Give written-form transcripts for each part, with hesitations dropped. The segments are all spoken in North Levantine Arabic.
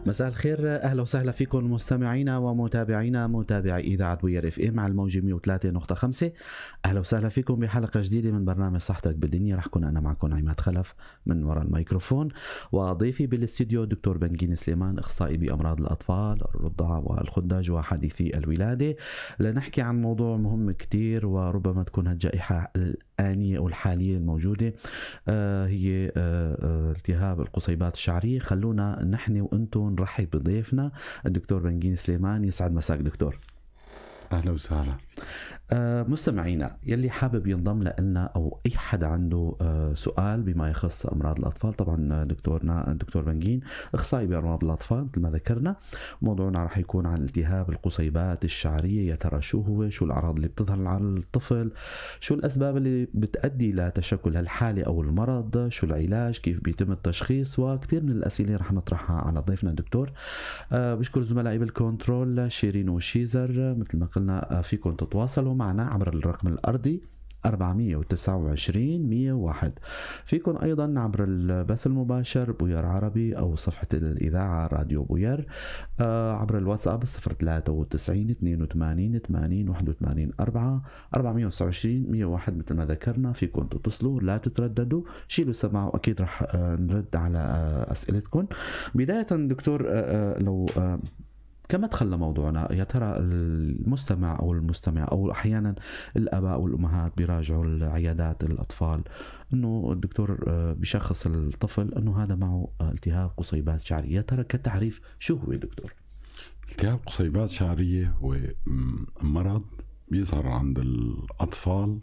مساء الخير، اهلا وسهلا فيكم مستمعينا ومتابعينا متابعي اذاعة بوير FM على الموجه 103.5. اهلا وسهلا فيكم بحلقة جديدة من برنامج صحتك بالدنيا. رح كون انا معكم عماد خلف من وراء الميكروفون، وضيفي بالاستديو دكتور بنجين سليمان، اخصائي بامراض الاطفال الرضع والخدج وحديثي الولادة، لنحكي عن موضوع مهم كتير وربما تكون هالجائحه الآنية أو الحالية الموجودة هي التهاب القصيبات الشعرية. خلونا نحن وأنتم نرحب بضيفنا الدكتور بنجين سليمان. يسعد مساك دكتور. اهلا وسهلا. مستمعينا يلي حابب ينضم لنا او اي حدا عنده سؤال بما يخص امراض الاطفال، طبعا دكتورنا الدكتور بنجين اخصائي بامراض الاطفال مثل ما ذكرنا. موضوعنا راح يكون عن التهاب القصيبات الشعرية، يا ترى شو هو، شو الاعراض اللي بتظهر على الطفل، شو الاسباب اللي بتؤدي لتشكل هالحالة او المرض، شو العلاج، كيف بيتم التشخيص، وكثير من الاسئلة رح نطرحها على ضيفنا الدكتور. بشكر زملائي بالكنترول شيرين وشيزر. مثل ما قلنا فيكم تتواصلوا معنا عبر الرقم الأرضي 429 101. فيكم أيضا عبر البث المباشر بوير عربي أو صفحة الإذاعة راديو بوير، عبر الواتساب 093 82 80 81 4 429 101. مثل ما ذكرنا فيكم تتصلوا، لا تترددوا، شيلوا السماعة وأكيد رح نرد على أسئلتكم. بداية دكتور، لو كمدخل لموضوعنا، يا ترى المستمع او المستمع او احيانا الاباء والامهات بيراجعوا العيادات الاطفال انه الدكتور بشخص الطفل انه هذا معه التهاب قصيبات شعرية، يا ترى كتعريف شو هو دكتور؟ التهاب قصيبات شعرية هو مرض بيظهر عند الاطفال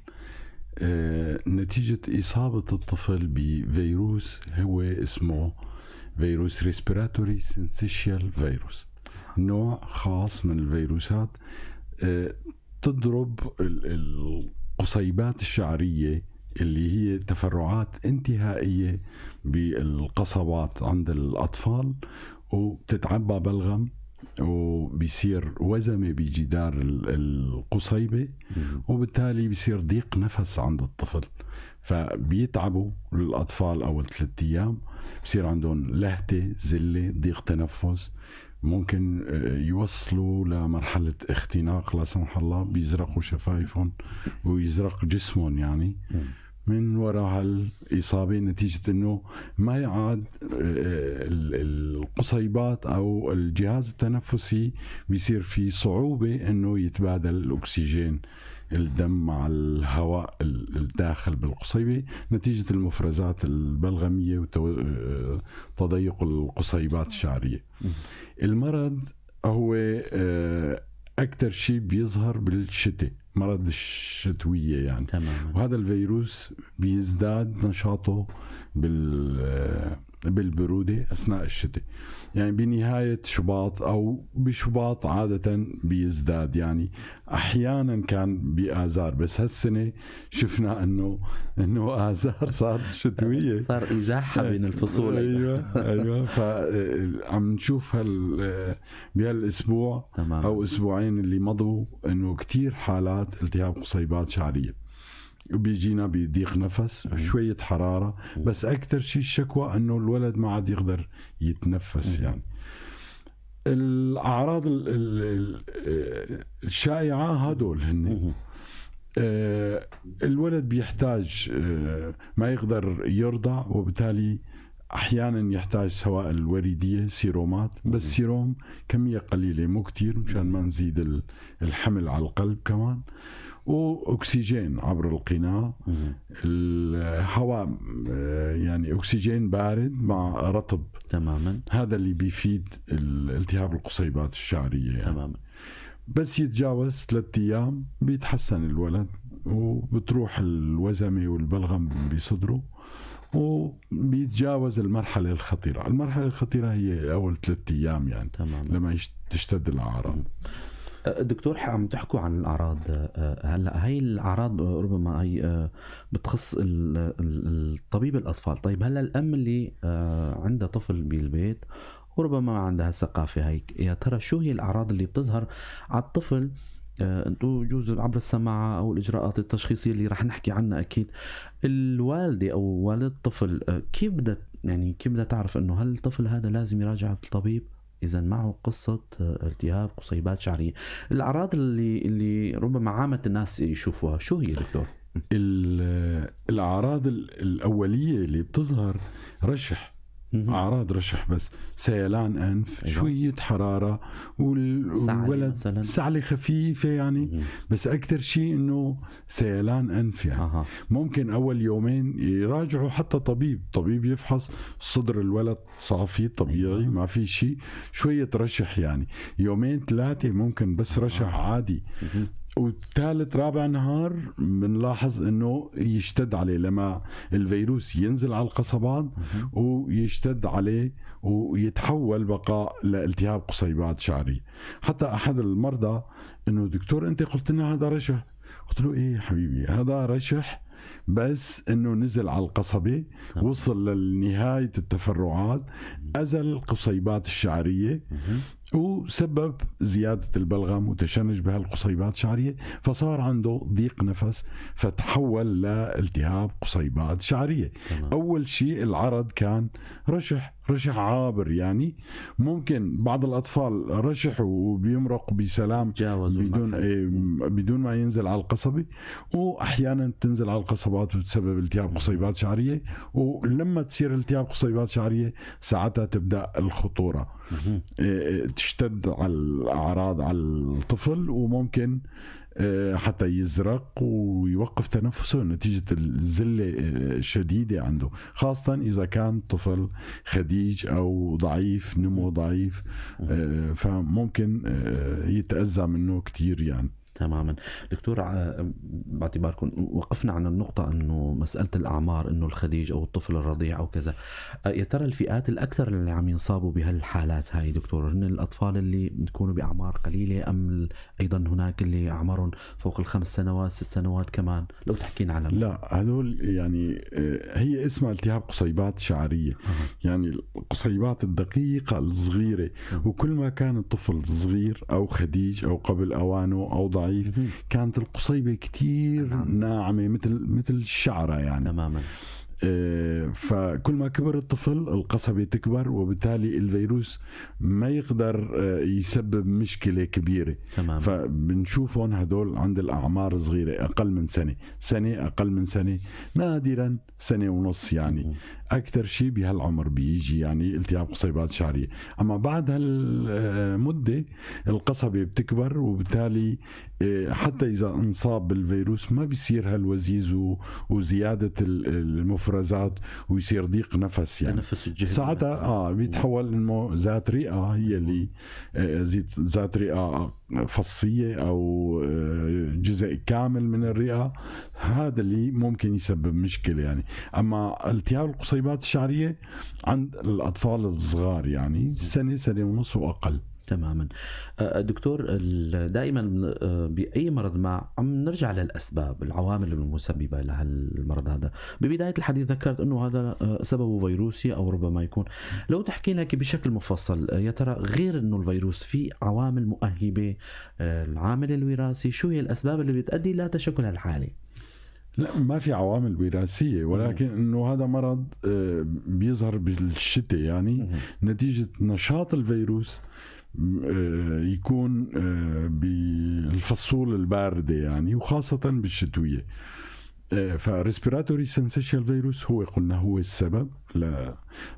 نتيجة اصابه الطفل بفيروس هو اسمه فيروس respiratory syncytial virus، نوع خاص من الفيروسات تضرب القصيبات الشعرية اللي هي تفرعات انتهائية بالقصبات عند الأطفال، وبتتعبى بلغم وبيصير وزمة بجدار القصيبة، وبالتالي بيصير ضيق نفس عند الطفل، فبيتعبوا الأطفال أول 3 أيام، بصير عندهم لهتة، زلة، ضيق تنفس، ممكن يوصلوا لمرحلة اختناق لا سمح الله، بيزرقوا شفايفهم ويزرق جسمهم يعني من وراء هالإصابة، نتيجة أنه ما يعاد القصيبات أو الجهاز التنفسي بيصير في صعوبة أنه يتبادل الأكسجين الدم مع الهواء الداخل بالقصيبة نتيجة المفرزات البلغمية وتضيق القصيبات الشعرية. المرض هو أكثر شيء بيظهر بالشتاء، مرض الشتوية يعني. تماما. وهذا الفيروس بيزداد نشاطه بالبرودة أثناء الشتاء، يعني بنهاية شباط أو بشباط عادة بيزداد، يعني أحيانا كان بآذار، بس هالسنة شفنا أنه آذار صارت شتوية، صار إزاحة بين الفصول. أيوة. فعم نشوف بهالأسبوع تمام. أو أسبوعين اللي مضوا أنه كتير حالات التهاب قصيبات شعرية، بيجينا بضيق نفس، شوية حرارة، بس أكثر شيء الشكوى أنه الولد ما عاد يقدر يتنفس. يعني الأعراض الشائعة هدول هن. الولد بيحتاج ما يقدر يرضع، وبالتالي أحيانا يحتاج سوائل الوريدية، سيرومات، بس سيروم كمية قليلة مو كتير مشان ما نزيد الحمل على القلب كمان، وأكسجين عبر القناع، الهواء يعني أكسجين بارد مع رطب. تماما. هذا اللي بيفيد الالتهاب القصيبات الشعرية يعني. تماما. بس يتجاوز 3 أيام بيتحسن الولد وبتروح الوزمة والبلغم بصدره، وبيتجاوز المرحلة الخطيرة. المرحلة الخطيرة هي أول 3 أيام يعني. تماما. لما تشتد الأعراض. دكتور، عم تحكوا عن الأعراض، هلا هاي الأعراض ربما هي بتخص الطبيب الأطفال. طيب هلا الأم اللي عندها طفل بالبيت وربما ما عندها الثقافة هيك، يا ترى شو هي الأعراض اللي بتظهر على الطفل انتو جوز عبر السماعة أو الإجراءات التشخيصية اللي رح نحكي عنها أكيد، الوالدة أو والد الطفل كيف بدها يعني كيف بدها تعرف إنه هل الطفل هذا لازم يراجع الطبيب إذا معه قصة التهاب قصيبات شعرية. الأعراض اللي ربما عامة الناس يشوفوها شو هي دكتور؟ الأعراض الأولية اللي بتظهر رشح، أعراض رشح بس، سيلان أنف، أيوة. شوية حرارة، والولد سعلة خفيفة يعني، بس أكثر شيء إنه سيلان أنف يعني. ممكن أول يومين يراجعوا حتى طبيب يفحص صدر الولد صافي طبيعي، أيوة. ما في شيء، شوية رشح يعني، يومين ثلاثة ممكن بس رشح عادي. وثالث رابع نهار بنلاحظ انه يشتد عليه لما الفيروس ينزل على القصبات ويشتد عليه ويتحول بقاء لالتهاب قصيبات شعري. حتى احد المرضى انه دكتور انت قلت لنا هذا رشح، قلت له ايه حبيبي هذا رشح بس انه نزل على القصبة، وصل لنهاية التفرعات، أزل القصيبات الشعرية وسبب زيادة البلغم وتشنج بهالقصيبات الشعرية، فصار عنده ضيق نفس فتحول لالتهاب قصيبات شعرية. أول شيء العرض كان رشح عابر يعني، ممكن بعض الأطفال رشحوا وبيمرق بسلام بدون ما ينزل على القصبة، وأحيانا تنزل على القصبات وتسبب التهاب قصيبات شعرية، ولما تصير التهاب قصيبات شعرية ساعتها تبدأ الخطورة، تشتد على الأعراض على الطفل، وممكن حتى يزرق ويوقف تنفسه نتيجة الزلة الشديدة عنده، خاصة إذا كان طفل خديج أو ضعيف، نمو ضعيف، فممكن يتأذى منه كتير يعني. تماما دكتور، باعتباركم وقفنا عن النقطة أنه مسألة الأعمار، أنه الخديج أو الطفل الرضيع أو كذا، يا ترى الفئات الأكثر اللي عم ينصابوا بهالحالات هاي دكتور هن الأطفال اللي يكونوا بأعمار قليلة، أم أيضا هناك اللي أعمارهم فوق 5 سنوات 6 سنوات كمان؟ لو تحكينا عن لا هذول يعني هي اسمها التهاب قصيبات شعرية، يعني القصيبات الدقيقة الصغيرة، وكل ما كان الطفل صغير أو خديج أو قبل أوانه أو ضعيف كانت القصيبة كتير ناعمة مثل الشعرة يعني. تماما. فكل ما كبر الطفل القصبة تكبر، وبالتالي الفيروس ما يقدر يسبب مشكلة كبيرة. تمام. فبنشوفهم هدول عند الأعمار صغيرة، أقل من سنة، سنة، أقل من سنة، نادرا 1.5 سنة يعني. أكثر شيء بهالعمر بيجي يعني التهاب قصيبات شعرية. أما بعد هالمدة القصبة بتكبر، وبالتالي حتى إذا انصاب بالفيروس ما بيصير هالوزيز وزيادة المفرزات ويصير ضيق نفس يعني. ساعتها بيتحول إنه ذات رئة، هي اللي ذات رئة فصية أو جزء كامل من الرئة، هذا اللي ممكن يسبب مشكلة يعني. أما التهاب القصيبات الشعرية عند الأطفال الصغار يعني سنة، 1.5 سنة وأقل. تماما دكتور، دائما بأي مرض ما عم نرجع للأسباب، العوامل المسببة لهالمرض هذا. ببداية الحديث ذكرت أنه هذا سببه فيروسي أو ربما يكون، لو تحكي لك بشكل مفصل يا ترى غير أنه الفيروس في عوامل مؤهبة، العامل الوراثي، شو هي الأسباب اللي بتؤدي لتشكل هالحالة؟ لا ما في عوامل وراثية، ولكن انه هذا مرض بيظهر بالشتاء يعني نتيجة نشاط الفيروس يكون بالفصول الباردة يعني، وخاصة بالشتوية. ف respiratory syncytial virus هو قلنا هو السبب. لا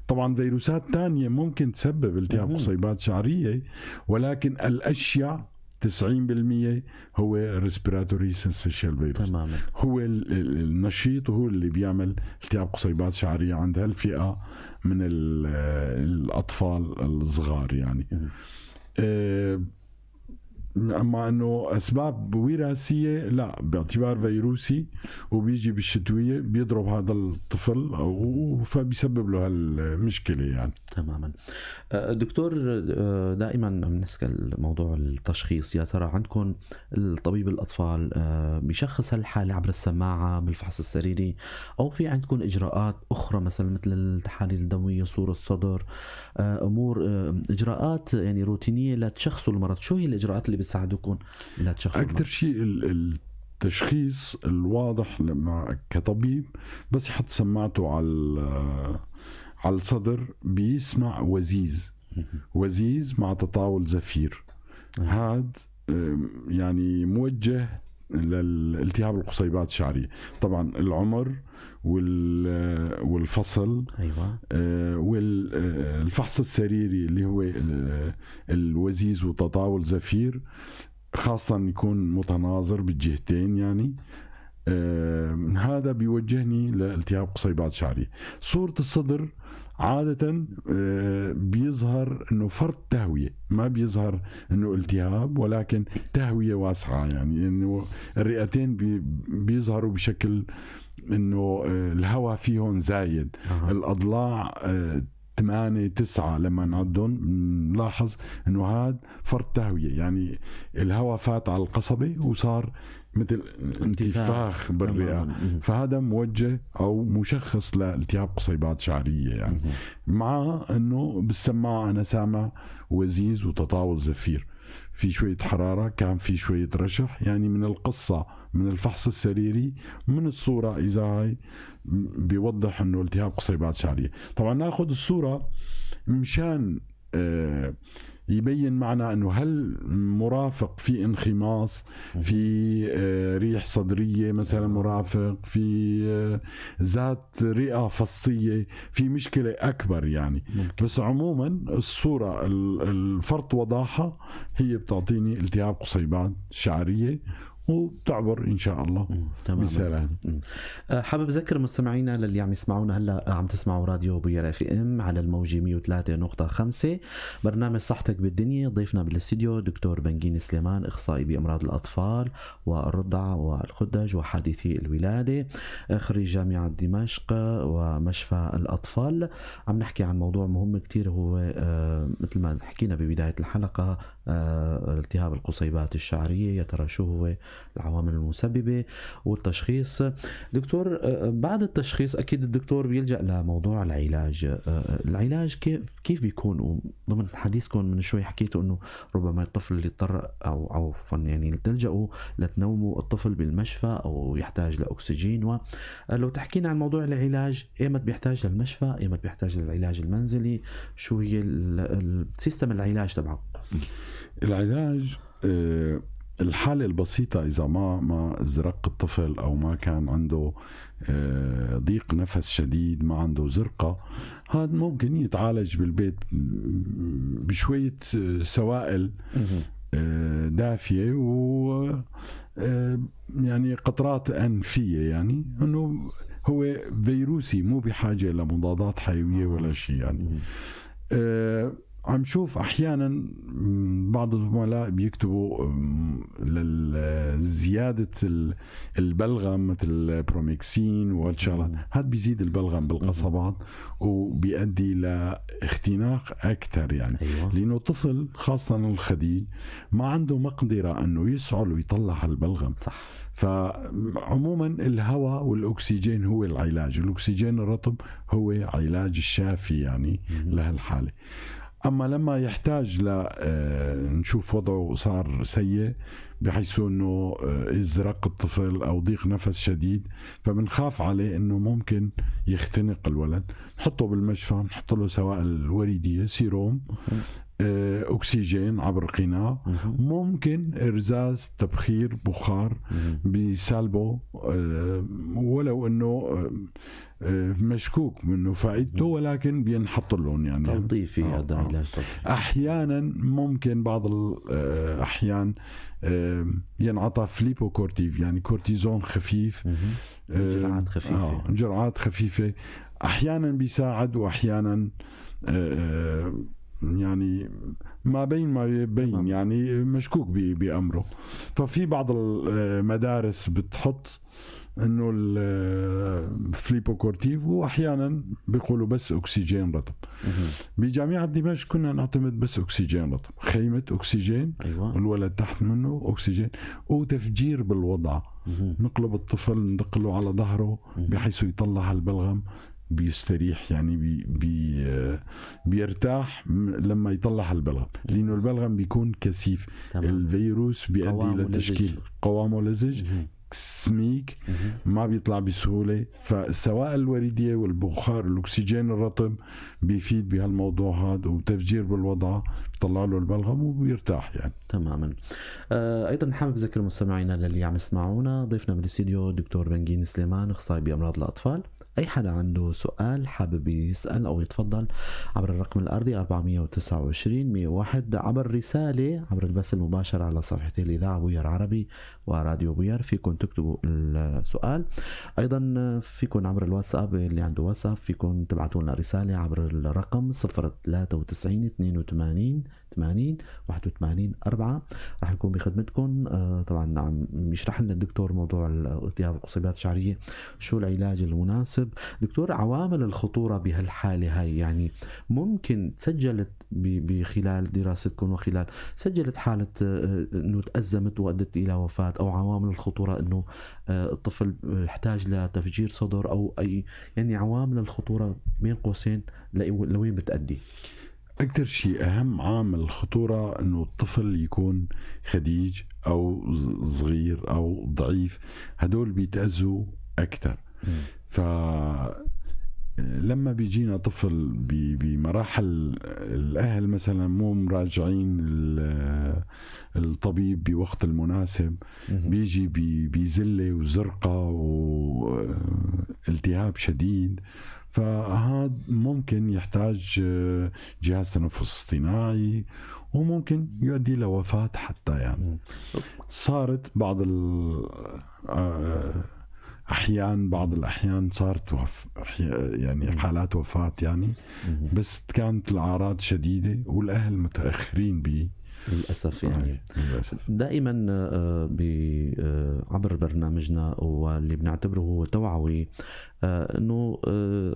طبعا فيروسات تانية ممكن تسبب التهاب قصيبات شعرية، ولكن الأشيع 90% هو respiratory syncytial virus. تماما. هو النشيط وهو اللي بيعمل التهاب قصيبات شعرية عند هالفئة من الأطفال الصغار يعني. اما انه اسباب وراثية لا، باعتبار فيروسي وبيجي بالشتويه بيضرب هذا الطفل فبيسبب له هالمشكلة يعني. تماما دكتور، دائما بنسال موضوع التشخيص، يا ترى عندكم الطبيب الاطفال بيشخص هالحالة عبر السماعة بالفحص السريري، او في عندكم اجراءات اخرى مثلا مثل التحاليل الدموية، صوره الصدر، امور اجراءات يعني روتينيه لتشخصوا المرض؟ شو هي الاجراءات اللي بتساعدكم لتشخصوا؟ اكثر شيء التشخيص الواضح لما كطبيب بس يحط سماعته على الصدر بيسمع وزيز. وزيز مع تطاول زفير، هذا يعني موجه للالتهاب القصيبات الشعرية. طبعا العمر والفصل، أيوة. والفحص السريري اللي هو الوزيز وتطاول زفير، خاصة يكون متناظر بالجهتين يعني. هذا بيوجهني لالتهاب قصيبات شعرية. صورة الصدر عادة بيظهر انه فرط تهوية، ما بيظهر انه التهاب، ولكن تهوية واسعة، يعني انه الرئتين بيظهروا بشكل انه الهواء فيهم زايد. الاضلاع 8 9 لما نعدهم نلاحظ انه هذا فرط تهوية، يعني الهواء فات على القصبة وصار مثل انتفاخ بالرئة، فهذا موجه او مشخص لالتهاب قصيبات شعرية يعني. مع انه بالسماعة انا سامع وزيز وتطاول زفير، في شوية حرارة، كان في شوية رشح، يعني من القصة، من الفحص السريري، من الصورة إذا هاي بيوضح أنه التهاب قصيبات شعرية. طبعا ناخذ الصورة مشان يبين معنا أنه هل مرافق في انخماص، في ريح صدرية مثلا مرافق، في ذات رئة فصية، في مشكلة أكبر يعني. بس عموما الصورة الفرط وضاحة هي بتعطيني التهاب قصيبات شعرية وبتعبر إن شاء الله بسلام. حابب أذكر مستمعينا للي عم يسمعونا هلا، عم تسمعوا راديو بوير FM على الموجة 103.5، برنامج صحتك بالدنيا. ضيفنا بالاستديو دكتور بنجين سليمان، إخصائي بأمراض الأطفال والرضع والخدج وحديثي الولادة، خريج جامعة دمشق ومشفى الأطفال. عم نحكي عن موضوع مهم كتير، هو مثل ما حكينا ببداية الحلقة، التهاب القصيبات الشعرية، يا ترى شو هو العوامل المسببة والتشخيص. دكتور، بعد التشخيص أكيد الدكتور بيلجأ لموضوع العلاج. العلاج كيف بيكون؟ وضمن حديثكم من شوي حكيتوا أنه ربما الطفل اللي اضطر أو يعني تلجأوا لتنوموا الطفل بالمشفى أو يحتاج لأكسجين. ولو تحكينا عن موضوع العلاج، إيمت بيحتاج للمشفى، إيمت بيحتاج للعلاج المنزلي، شو هي ال system العلاج تبعه؟ العلاج الحالة البسيطة إذا ما ازرق الطفل أو ما كان عنده ضيق نفس شديد، ما عنده زرقة، هذا ممكن يتعالج بالبيت بشوية سوائل دافية و يعني قطرات أنفية، يعني أنه هو فيروسي مو بحاجة لمضادات حيوية ولا شيء يعني. عم شوف أحيانا بعض الزملاء بيكتبوا لزيادة البلغم مثل بروميكسين والشغلات، هذا بيزيد البلغم بالقصبات وبيؤدي لاختناق أكثر يعني. أيوة. لأنه الطفل خاصة الخديج ما عنده مقدرة أنه يسعل ويطلع البلغم. صح. فعموما الهواء والأكسجين هو العلاج، الأكسجين الرطب هو علاج الشافي يعني لهالحالة. أما لما يحتاج نشوف وضعه صار سيء بحيث أنه ازرق الطفل أو ضيق نفس شديد، فبنخاف عليه أنه ممكن يختنق الولد، نحطه بالمشفى، نحط له سوائل وريدية، سيروم، أكسجين عبر قناع، ممكن إرزاز تبخير بخار بسالبه، ولو أنه مشكوك منه فائدته، ولكن بينحط لهم يعني تلطيفي، هذا علاج تلطيفي. أحيانا ممكن بعض الأحيان ينعطى فليبوكورتيف، يعني كورتيزون خفيف، جرعات خفيفة، جرعات خفيفة، أحيانا بيساعد وأحيانا يعني ما بين ما بين، يعني مشكوك بأمره. ففي بعض المدارس بتحط انه الفليبوكورتيف، واحيانا بيقولوا بس اكسجين رطب. بجامعة دمشق كنا نعتمد بس اكسجين رطب، خيمة اكسجين. أيوة. والولد تحت منه اكسجين، وتفجير بالوضع، نقلب الطفل ندقله على ظهره بحيث يطلع البلغم، بيستريح يعني بي بي بيرتاح لما يطلع البلغم، لأنه البلغم بيكون كثيف. تمام. الفيروس بيؤدي لتشكيل قوامه لزج، سميك ما بيطلع بسهولة. فالسوائل الوريديه والبخار الاكسجين الرطب بيفيد بهالموضوع هذا، وتفجير بالوضعه بيطلع له البلغم وبيرتاح يعني. تماما. ايضا حابب اذكر مستمعينا للي عم يسمعونا، ضيفنا بالاستديو دكتور بنجين سليمان، اخصائي بامراض الاطفال. اي حدا عنده سؤال حابب يسال او يتفضل عبر الرقم الارضي 429 101، عبر رسالة عبر البث المباشر على صفحة الاذاعة بوير عربي وراديو بوير، فيكم تكتبوا السؤال. ايضا فيكم عبر الواتساب، اللي عنده واتساب فيكم تبعتوا لنا رسالة عبر الرقم 093 82 80 81 4. رح نكون بخدمتكم. طبعا عم يشرح لنا الدكتور موضوع الالتهاب القصيبات الشعرية، شو العلاج المناسب. دكتور، عوامل الخطورة بهالحالة هاي، يعني ممكن تسجلت بخلال دراستكم وخلال سجلت حالة انه تأزمت وأدت الى وفاة، او عوامل الخطورة انه الطفل احتاج لتفجير صدر، او اي يعني عوامل الخطورة بين قوسين لوين بتأدي؟ أكثر شيء أهم عامل خطورة إنه الطفل يكون خديج أو صغير أو ضعيف، هدول بيتأذوا أكثر. فلما بيجينا طفل بمراحل الأهل مثلا مو مراجعين الطبيب بوقت المناسب، بيجي بزلة وزرقة والتهاب شديد، فهذا ممكن يحتاج جهاز تنفس اصطناعي وممكن يؤدي لوفاة حتى يعني. صارت بعض الأحيان، بعض الأحيان صارت يعني حالات وفاة يعني، بس كانت الأعراض شديدة والأهل متأخرين به للأسف يعني. للأسف. دائما عبر برنامجنا واللي بنعتبره هو توعوي، انه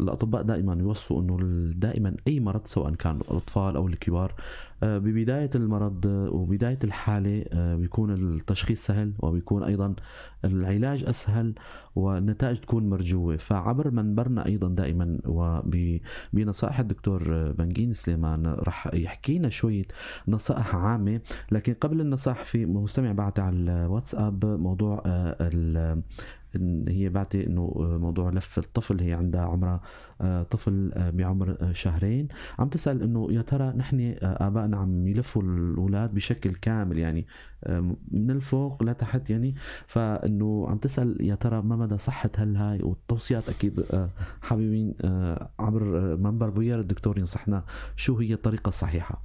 الاطباء دائما يوصوا انه دائما اي مرض سواء كان الاطفال او الكبار، ببداية المرض وبداية الحالة بيكون التشخيص سهل، وبيكون ايضا العلاج اسهل، والنتائج تكون مرجوه. فعبر منبرنا ايضا دائما وبنصائح الدكتور بنجين سليمان رح يحكينا شوية نصائح عامة. لكن قبل النصائح، في مستمع بعت على الواتساب موضوع هي بعتي انه موضوع لف الطفل، هي عندها عمرها طفل بعمر 2 شهرين، عم تسأل انه يا ترى نحن آبائنا عم يلفوا الاولاد بشكل كامل يعني من الفوق لتحت يعني، فانه عم تسأل يا ترى ما مدى صحة هالهاي والتوصيات. اكيد حابين عبر منبر بوير الدكتور ينصحنا شو هي الطريقة الصحيحة.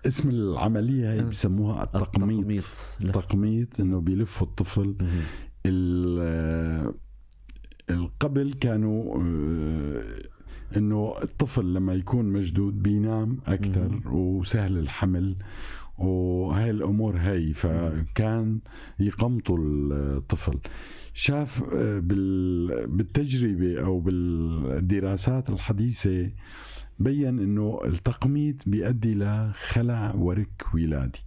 اسم العملية هي بسموها التقميط. التقميط انه بيلفوا الطفل. القبل كانوا انه الطفل لما يكون مشدود بينام اكثر وسهل الحمل وهاي الامور هاي، فكان يقمطوا الطفل. شاف بالتجربة او بالدراسات الحديثة بين انه التقميط بيؤدي لخلع ورك ولادي.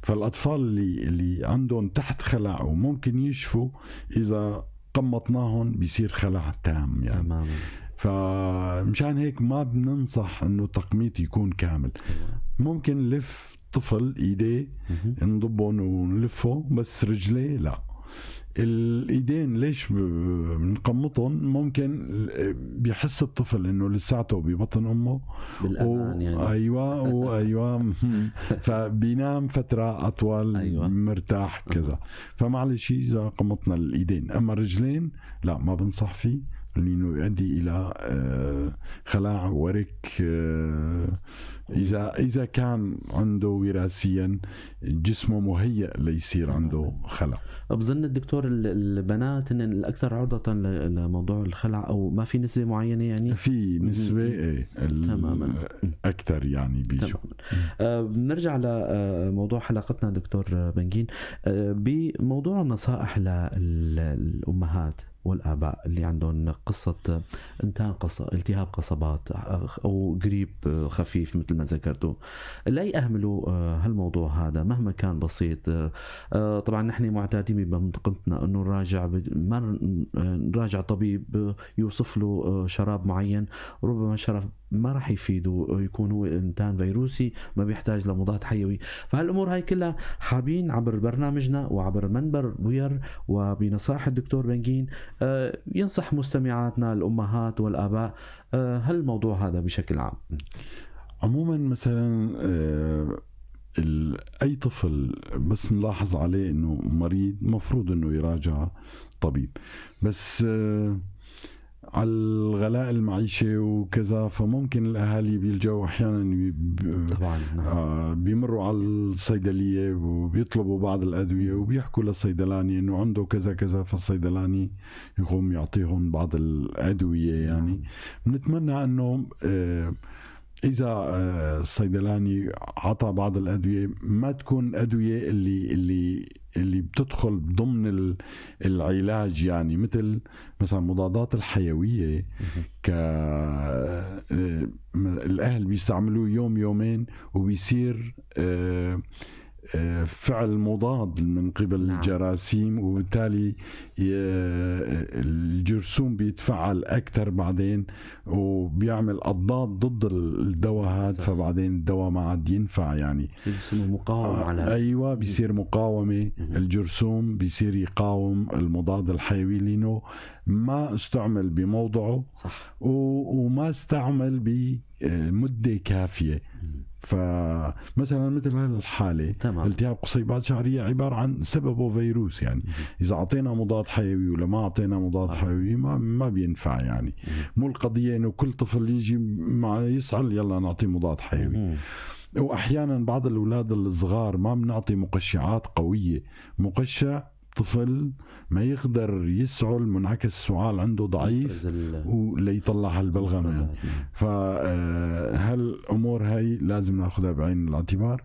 فالاطفال اللي عندهم تحت خلع وممكن يشفوا، اذا قمطناهم بيصير خلع تام يعني. تمام. فمشان هيك ما بننصح انه التقميط يكون كامل. ممكن نلف طفل ايديه نضبهم ونلفه، بس رجليه لا. الايدين ليش بنقمطهم؟ ممكن بيحس الطفل انه لساته ببطن امه بالامان يعني. ايوه ايوه فبينام فترة اطول. أيوة. مرتاح كذا. فمعلش اذا قمطنا الايدين، اما الرجلين لا ما بنصح فيه، لانه يؤدي الى خلاع ورك. اذا كان عنده وراثيا جسمه مهيئ ليصير عنده خلع. بظن الدكتور البنات هن الاكثر عرضه لموضوع الخلع، او ما في نسبه معينة يعني؟ في نسبه ايه تماما اكثر يعني بيجوا. بنرجع لموضوع حلقتنا دكتور بنجين، بموضوع النصائح للامهات والآباء اللي عندهم قصة انتان التهاب قصبات أو قريب خفيف مثل ما ذكرتوا، لا يأهملوا هالموضوع هذا مهما كان بسيط. طبعا نحن معتادين بمنطقتنا أنه نراجع ما نراجع طبيب يوصف له شراب معين، ربما شراب ما راح يفيده، يكون هو انتان فيروسي ما بيحتاج لمضاد حيوي. فهالامور هاي كلها حابين عبر برنامجنا وعبر منبر بوير وبنصائح الدكتور بنجين ينصح مستمعاتنا الامهات والاباء هالموضوع هذا بشكل عام. عموما مثلا اي طفل بس نلاحظ عليه انه مريض مفروض انه يراجع طبيب، بس على الغلاء المعيشة وكذا فممكن الأهالي بيلجأوا أحيانا طبعا نعم. بيمروا على الصيدلية وبيطلبوا بعض الأدوية وبيحكوا للصيدلاني إنه عنده كذا كذا، فالصيدلاني يقوم يعطيهم بعض الأدوية. يعني بنتمنى إنه إذا الصيدلاني عطى بعض الأدوية ما تكون أدوية اللي بتدخل ضمن العلاج، يعني مثل مثلا مضادات الحيوية الأهل بيستعملوه يوم يومين وبيصير فعل مضاد من قبل نعم. الجراثيم، وبالتالي الجرثوم بيتفعل أكثر بعدين وبيعمل أضداد ضد الدواء هذا، فبعدين الدواء ما عاد ينفع، يعني بيصير مقاومة على أيوة بيصير مقاومة. الجرثوم بيصير يقاوم المضاد الحيوي لأنه ما استعمل بموضعه صح. وما استعمل بمدة كافية. فمثلا مثل هالحالة التهاب قصيبات شعرية عبارة عن سببه فيروس، يعني إذا أعطينا مضاد حيوي ولا ما أعطينا مضاد حيوي ما بينفع. يعني مو القضية إنه كل طفل يجي مع يسعل يلا نعطيه مضاد حيوي. وأحيانا بعض الأولاد الصغار ما بنعطي مقشعات قوية، مقشع طفل ما يقدر يسعل، منعكس السعال عنده ضعيف وليطلع هالبلغم يعني. فهالأمور هاي لازم ناخذها بعين الاعتبار،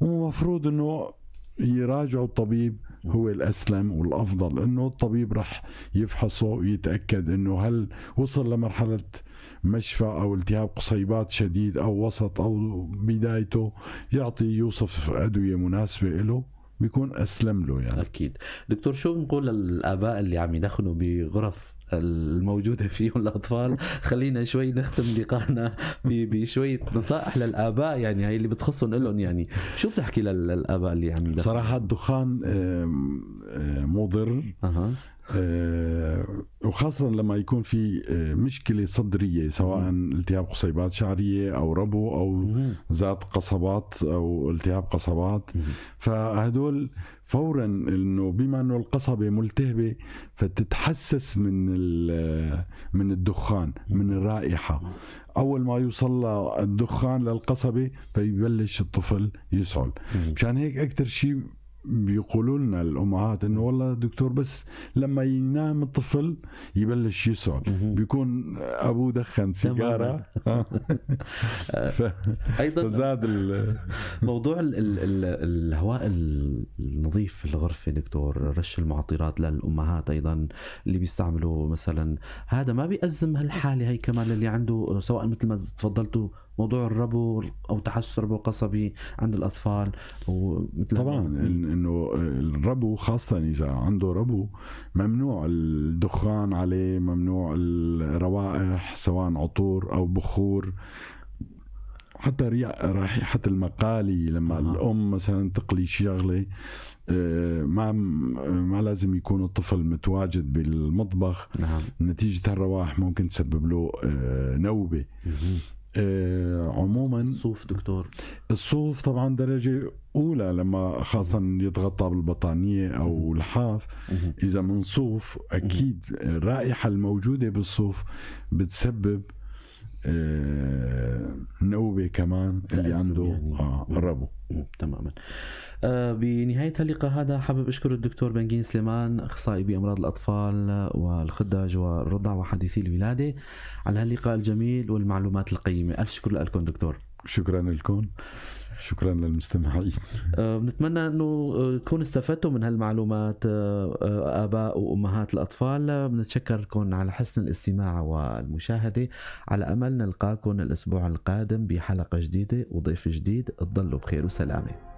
ومفروض انه يراجعوا الطبيب هو الأسلم والأفضل، انه الطبيب رح يفحصه ويتأكد انه هل وصل لمرحلة مشفى او التهاب قصيبات شديد او وسط او بدايته، يعطي يوصف أدوية مناسبة له بيكون أسلم له يعني. أكيد. دكتور شو بنقول للآباء اللي عم يدخنوا بغرف الموجودة فيهم الأطفال؟ خلينا شوي نختم لقاءنا بشوية نصائح للآباء، يعني هاي اللي بتخصهم لهم، يعني شو بتحكي للآباء اللي عم يدخنوا؟ صراحة الدخان مضر، وخاصة لما يكون في مشكلة صدرية، سواء التهاب قصيبات شعرية أو ربو أو ذات قصبات أو التهاب قصبات. فهدول فورا إنه بما إنه القصبة ملتهبة فتتحسس من الدخان، من الرائحة. أول ما يوصل الدخان للقصبة فيبلش الطفل يسعل. مشان هيك أكتر شيء بيقولوا لنا الأمهات إنه والله دكتور بس لما ينام الطفل يبلش يسعل، بيكون أبوه دخن سيجارة. أيضا فزاد موضوع الهواء النظيف في الغرفة دكتور، رش المعطرات للأمهات أيضا اللي بيستعملوا مثلا، هذا ما بيأزم هالحالة هي كمان اللي عنده، سواء مثل ما تفضلتوا موضوع الربو أو تحسس ربو قصبي عند الأطفال ومثل طبعا إنه الربو خاصة إذا عنده ربو ممنوع الدخان عليه، ممنوع الروائح سواء عطور أو بخور، حتى رائحة المقالي لما الأم مثلا تقلي شغلة ما لازم يكون الطفل متواجد بالمطبخ. نعم. نتيجة الروائح ممكن تسبب له نوبة. عموما الصوف دكتور، الصوف طبعا درجة أولى لما خاصة يتغطى بالبطانية أو الحاف، إذا من صوف أكيد الرائحة الموجودة بالصوف بتسبب نوبة كمان اللي عنده يعني. الربو. تماما. بنهاية اللقاء هذا حابب أشكر الدكتور بنجين سليمان، أخصائي بأمراض الأطفال والخداج والرضع وحديثي الولادة، على هاللقاء الجميل والمعلومات القيمة. ألف شكر لكم دكتور. شكرا لكم، شكرا للمستمعين. بنتمنى انه تكونوا استفدتوا من هالمعلومات، اباء وامهات الاطفال. بنتشكركم على حسن الاستماع والمشاهده، على امل نلقاكم الاسبوع القادم بحلقه جديده وضيف جديد. تضلوا بخير وسلامه.